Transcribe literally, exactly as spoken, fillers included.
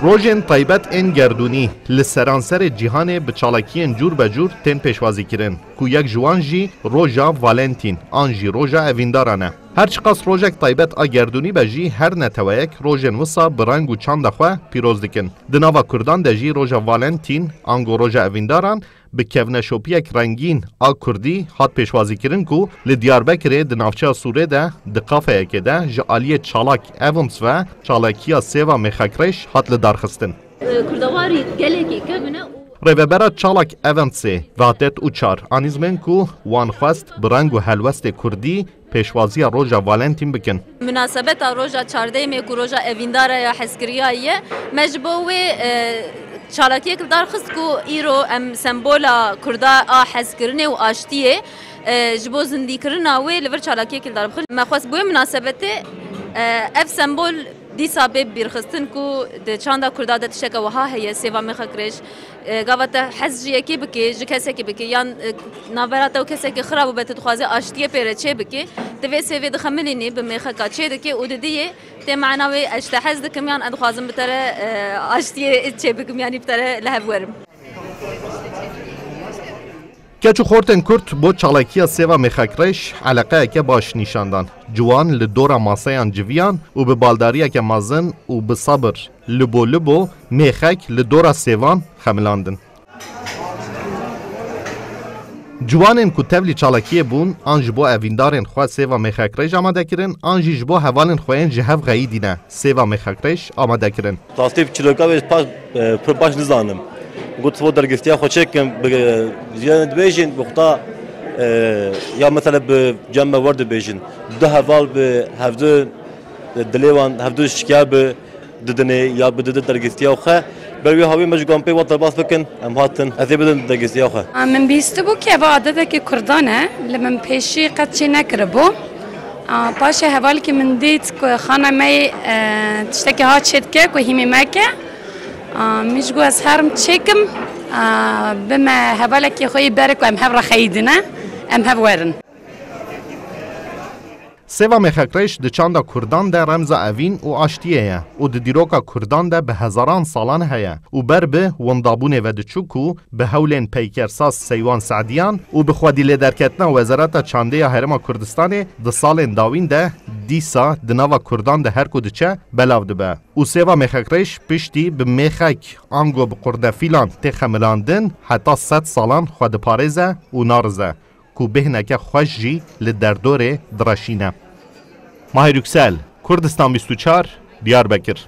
Rojên taybet ên gerdûnî li seranserê cîhanê bi çalakiyên cûr be cûr tên pêşwazîkirin, ku yek ji wan jî roja Valentîn an jî roja evîndaran e. Her çiqas rojek taybet a gerdûnî be jî, her neteweyek rojên wisa bi reng û çanda xwe pîroz dikin. Di nava Kurdan de jî roja Valentîn ango roja evîndaran bi kevneşopiyek rengîn a kurdî hat pêşwazîkirin ku li Diyarbekirê di navçeya Sûrê de di kafeyekê de ji aliyê Çalak Events ve çalakiya sêva mêxekrêj hat lidarxistin. Kurdawarî gelekî kevin e û Rêvebera Çalak Eventsê Vahdet Uçar anî zimên ku wan xwest bi reng û helwestê kurdî pêşwaziya roja Valentîn bikin. Minasebeta roja çardehê mê ku roja evîndara ya hezkiriya ye, me ji bo wê, e, çalakiyek li dar xist ku îro em sembola kurda a hezkirinê û aştiyê, e, ji bo zindîkirina wê li vir çalakiyek li dar bixin. Me xwest bi wê minasebetê, e, ev sembol dîsa bê bîrxistin ku di çanda kurda de tişteke wiha heye, sêva mêxekrêj. E, gava te hez ji yekê bikê, ji kesekî bikê, yan, e, navbera te û kesekî xira bûbe, tu dixwazî aştiyê pê re çê bikê, tu vê sêvê dixemilînî, bi mêxeka çê dikê û didiyê tê mena wê ez ji te hez dikim yan ez dixwazim bi te re, e, aştiyê çê bikim, yanî bi te re li hev werim. Keç û xortên Kurd bo çalakiya sêva mêxekrêj eleqeyeke baş nîşan dan. Ciwan li dora maseyan civiyan û bi baldariyeke mezin û bi sabir libo libo mêxek li dora sêvan xemilandin. Ciwanên ku tevlî çalakiyê bûn, an ji bo evîndarên xwe sêva mêxekrêj amade kirin, an jî ji bo hevalên xwe yên ji hev xeyidîne sêva mêxekrêj amade kirin. Rastî çîroka wê paş, e, pir baş nizanim. Got, "Bo dergistiya xwe çêkim, bi, e, jiyanê dibêjin, bi xwe ta, e, ya mesela bi cem me wer dibêjin. Du heval bi hevdu, e, dilê wan hevdu şikar bi didinê ya bi didi dergistiya xwe." Ber wê hawî me ji wan pê wat derbas bikin, em hatin. Ez ê bidin dergistiya xwe. Min bihîstibû ku ev adetekî kurdan e, li min pêşî qet çê nekiribû. A, paşê hevalekî min dît ku xana me, e, tiştekî ha çêdike ku hîmî me ke. A, min jî got ez herim çêkim, a, bime hevalekî xwe yî bere ku em hev re xeyidine, em hev werin. Sêva mêxekrêj di çanda kurdan de remza evîn û aştiyê ye û di dîroka kurdan de bi hezaran salan heye û ber bi windabûnê ve diçû ku bi hewlên peykersaz Seywan Sediyan û bi xwedîlêderketina Wezareta Çandê ya Herêma Kurdistanê di salên dawîn de dîsa di nava kurdan de her ku diçe belav dibe û sêva mêxekrêj piştî bi mêxek ango bi qurdefîlan tê xemilandin heta sed salan xwe diparêze û narize ku bêhneke xweş jî li derdorê direşîne. Mahir Yüksel, Kurdistan bîst û çar, Diyarbekir.